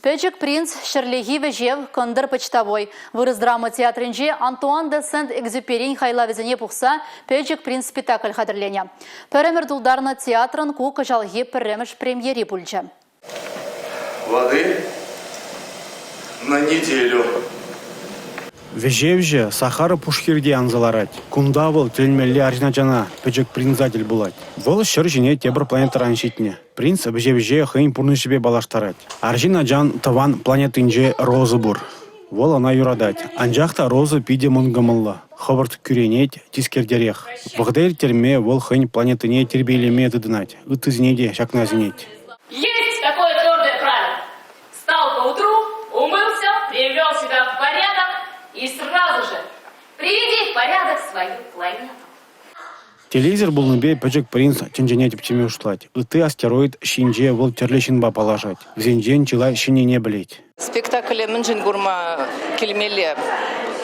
Пӗчӗк принц ҫӗрлехи вӗҫев кӑнтӑр почтовой. Вырӑс драма театрӗнче Антуан де Сент-Экзюперин хайлавӗсене пухса Пӗчӗк принц спектакль хатӗрленӗ. Пӗр ӗмӗр тултарнӑ театрӑн ку кӑҫалхи пӗрремӗш премьери пулчӗ. Воды на неделю. Вӗҫевҫӗ Сахар пушхирте анса ларать. Кунта вӑл тӗлӗнмелле арҫын ачана, пӗчӗк принца тӗл пулать. Вӑл ҫӗр ҫине тепӗр планетӑран ҫитнӗ. Принц вӗҫе-вӗҫе хӑйӗн пурнӑҫӗпе паллаштарать. Арҫын ачан тӑван планетинче Роза пур. Вӑл ӑна юратать. Анчах та Роза питӗ мӑнкӑмӑллӑ, хӑвӑрт кӳренет, тискертерех. Вӑхӑта ирттерме вӑл хӑйӗн планетине тирпейлеме тытӑнать, ыттисене те ҫакна сӗнет. Есть такое твердое правило. Встал поутру, умылся, привел себя в порядок и сразу же приведи в порядок свою планету. Телейсӗр пулнипе пӗчӗк принц тӗнчене тӗпчеме шутлать. Ытти астероид ҫинче вӑл тӗрлӗ ҫынпа паллашать, вӗсенчен чылай ҫӗннине пӗлет. Спектакле мӗншӗн курма килмелле?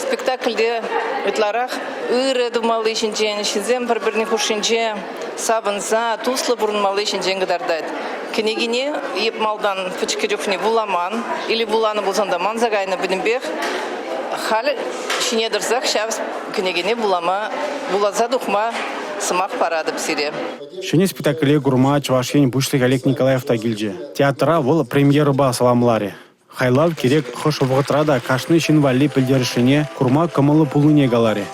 Спектакльте ытларах ырӑ тумалли ҫинчен, ҫынсем пӗр-пӗрин хушшинче савӑнса, туслӑ пурӑнмалли ҫинчен кӑтартать. Кӗнекине эп малтан пӗчӗккӗ чухне вуламан или вуланӑ пулсан та манса кайнӑ пӗтӗмпех. Халь ҫине тӑрсах ҫав кӗнекене вулама, вуласа тухма сӑмах паратӑп сире. Ҫӗнӗ спектакле курма Чӑваш Ен Пуҫлӑхӗ Олег Николаев та килчӗ. Театра вӑл премьерӑпа саламларӗ. Хайлав кирек хӑш вӑхӑтра та кашни ҫын валли пӗлтерӗшлине, курма кӑмӑллӑ пулнине каларӗ.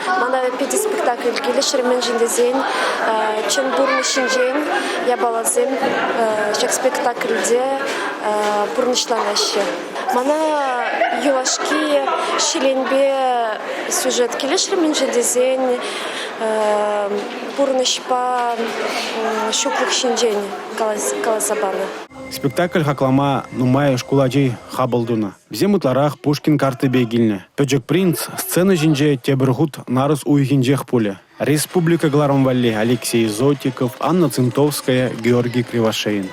Мана питӗ спектакль килӗшрӗ, мӗншӗн тесен чӑн пурнӑҫ ҫинчен япаласем ҫак спектакльте пурнӑҫланаҫҫӗ. Мана юлашки ҫӗленпе сюжет килӗшрӗ, мӗншӗн тесен пурнӑҫпа ҫуклӑх ҫинчен каласа панӑ. Спектакль хаклама нумай шкул ачи хапӑл тунӑ. Вӗсем ытларах Пушкин карттипе килнӗ. Пӗчӗк принц сцена ҫинче тепӗр хут нарӑс уйӑхӗнчех пулӗ. Республика кӑларӑм валли Алексей Зотиков, Анна Цинтовская, Георгий Кривошеин.